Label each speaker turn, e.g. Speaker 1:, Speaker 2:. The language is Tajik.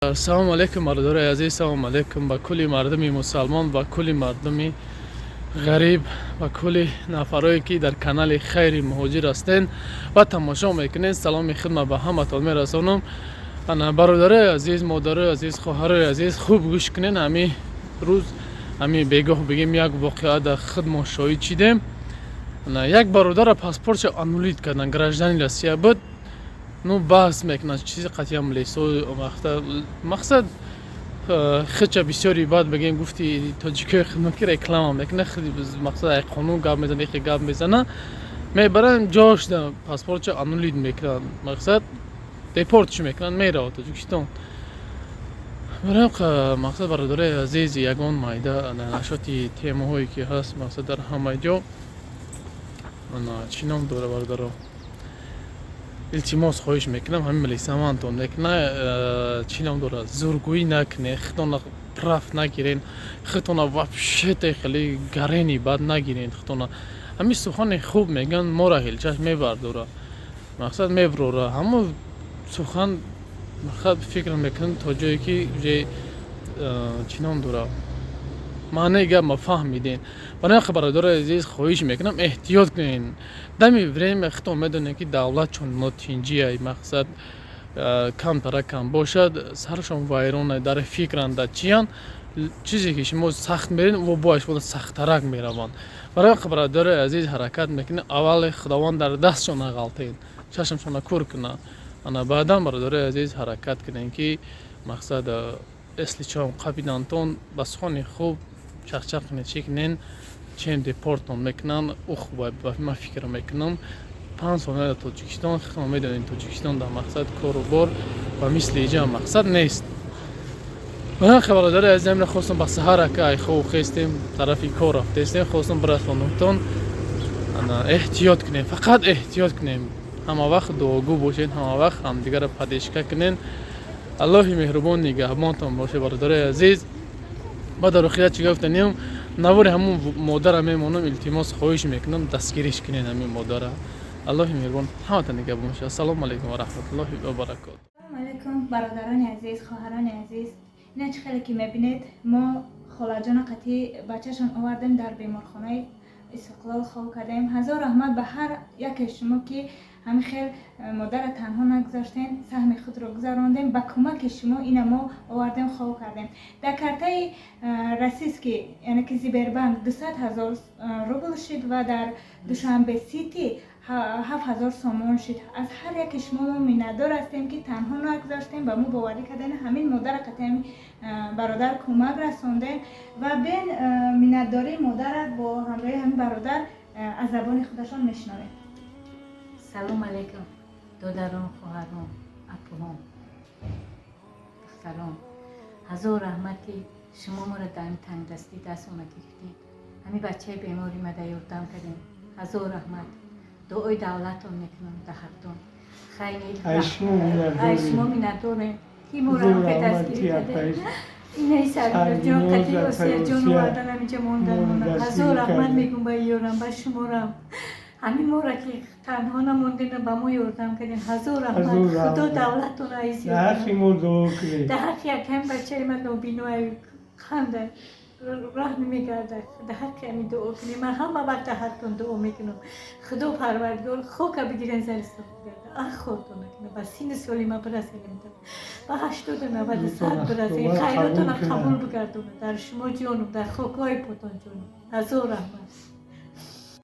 Speaker 1: Салому алейкум, бародарои азиз, салому алейкум ба кулли мардуми мусалмон, ба кулли мардуми ғариб, ба кулли нафарое, ки дар канали Хайри Муҳоҷир ҳастен ва тамошо мекунед. Саломи хидмат ба ҳаматон мерасонам. Ана, бародарои азиз, модарои азиз, хоҳарои азиз, хуб гӯш кунед. Ҳами рӯз, ҳами бегоҳ бигем, як воқеа дар хидмо шоҳид шидем. Як бародара паспортша аннулить кардан, гражданин Россия буд. Ну, баҳс мекунад, чизи қатъиам лесо мақсад хича бисёри баъд бигем, гуфти тоҷикои хидмат ки реклама мекунад, мақсад ай қонун гап мезана, ихе гап мезана. Мебаранд ҷошда, паспортша аннулить мекунанд, мақсад депорт чӣ мекунанд, меравад Тоҷикистон. Барои мақсад, бародарои азиз, ягон майда нашоти темаҳое ки ҳаст, мақсад дар ҳама ҷо чӣ ном дора, бародаро, илтимос, хоҳиш мекунам, ҳамин милисамантон мекуна, чӣ ном дорад, зургӯӣ накунед, худтона прав нагирен, худтона вообще хеле гарени бад нагирен. Худтона ҳамин сухани хуб мегӯянд, мора ҳелчаш мебардора, мақсад меброра. Ҳамо сухан мақсад фикр мекунам, то ҷое ки уже чӣ ном дора, маънаи гап ма фаҳмидем. Барои бародарои азиз, хоҳиш мекунам, эҳтиёт кунед. Дами время худтон медонед, ки давлат чун нотинҷия, мақсад камтара кам бошад, сарашон вайрона, дар фикранд, дар чиянд. Чизе ки шумо сахт меред, во бояд шумо сахттарак мераванд. Барои бародарои азиз, ҳаракат мекунед, аввале Худованд дар дастшон нағалтед, чашмшона кур кунад. Ана баъдан, бародарои азиз, ҳаракат кунед, ки мақсад если чом қабидантон, ба сухани хуб чақчақ кунед, чӣ кунед, чем депортон мекунанд. Ӯ хуб, ман фикр мекунам, 5 сол дар Тоҷикистон, худтон медонед, Тоҷикистон дар мақсад кору бор ва мисли иҷа мақсад нест. Бародари азизам, хостам ба саҳар ака айхов хестем, тарафи кор рафтестем, хостам бирасонумтон. Эҳтиёт кунем, фақат эҳтиёт кунем, ҳама вақт дуогӯ бошед, ҳама вақт ҳамдигарро поддержка кунем. Аллоҳи меҳрубон нигаҳбонтон бошед, бародарои азиз. Ба дар охират чӣ гуфтанем, навори ҳамун модара мемонам. Илтимос, хоҳиш мекунам, дастгириш кунед ҳамин модара. Аллоҳи меҳрубон ҳаматон нигаҳбон бошед. Ассалому алайкум ва раҳматуллоҳи ва баракоту.
Speaker 2: Ассалому алайкум, бародарони азиз, хоҳарони азиз. Ина чӣ хеле ки мебинед, мо холаҷона қатӣ бачашон овардем, дар беморхонаи Истиқлол хоб кардем. Ҳазор раҳмат ба ҳар яке шумо, ки ҳамин хел модара танҳо нагузоштем, саҳми худро гузарондем. Ба кӯмаки шумо ина мо овардем, хоб кардем. Дар картаи российский, яъне ки Сбербанк, 200 000 рубл шид ва дар Душанбе Сити 7000 сомон шид. Аз ҳар яке шумо мо миннатдор ҳастем, ки танҳо нагузоштем, ба мо боварӣ кардем, ҳамин модара қатъи ҳамин бародар кӯмак расондем. Ва бен миннатдории модара бо ҳамроҳи ҳамин бародар аз забони худашон мешунавем.
Speaker 3: Салом алейкум, додарон, хоҳарон, апуҳон, духтарон. Ҳазор раҳмат, ки шумо моро дар ҳамин тангдастӣ даст омад гирифтед, ҳамин бачаи бемори мада ёрдам кардем. Ҳазор раҳмат, дуои давлатон мекунам дар ҳақтон. Ай шумо миннатдорем, ки моро дастгирӣ кардем. Инаи Сарварҷон қати Осияҷон овардан, ҳаминҷа мондан. Ҳазор раҳмат мегӯм ба ёрам, ба шуморам. Ҳамин моро ки танҳо намондена, ба мо ёрдам кардем. Ҳазор раҳмат, Худо давлатон аиз. Дар ҳаққи якам бачаи ман нобинои ханда раҳ намегардад, дар ҳаққи ҳамин дуо кунем. Ман ҳама вақт дар ҳақтон дуо мекунам. Худо Парвардигор хока бигирен, зари соф бигардад, ах хортон накунад, ба синни соли ман бирасенем, ба 80-у 90-у 100 бирасем, хайротона қабул бигардонад. Дар шумо ҷонум, дар хокҳои потон ҷонум. Ҳазор раҳмат.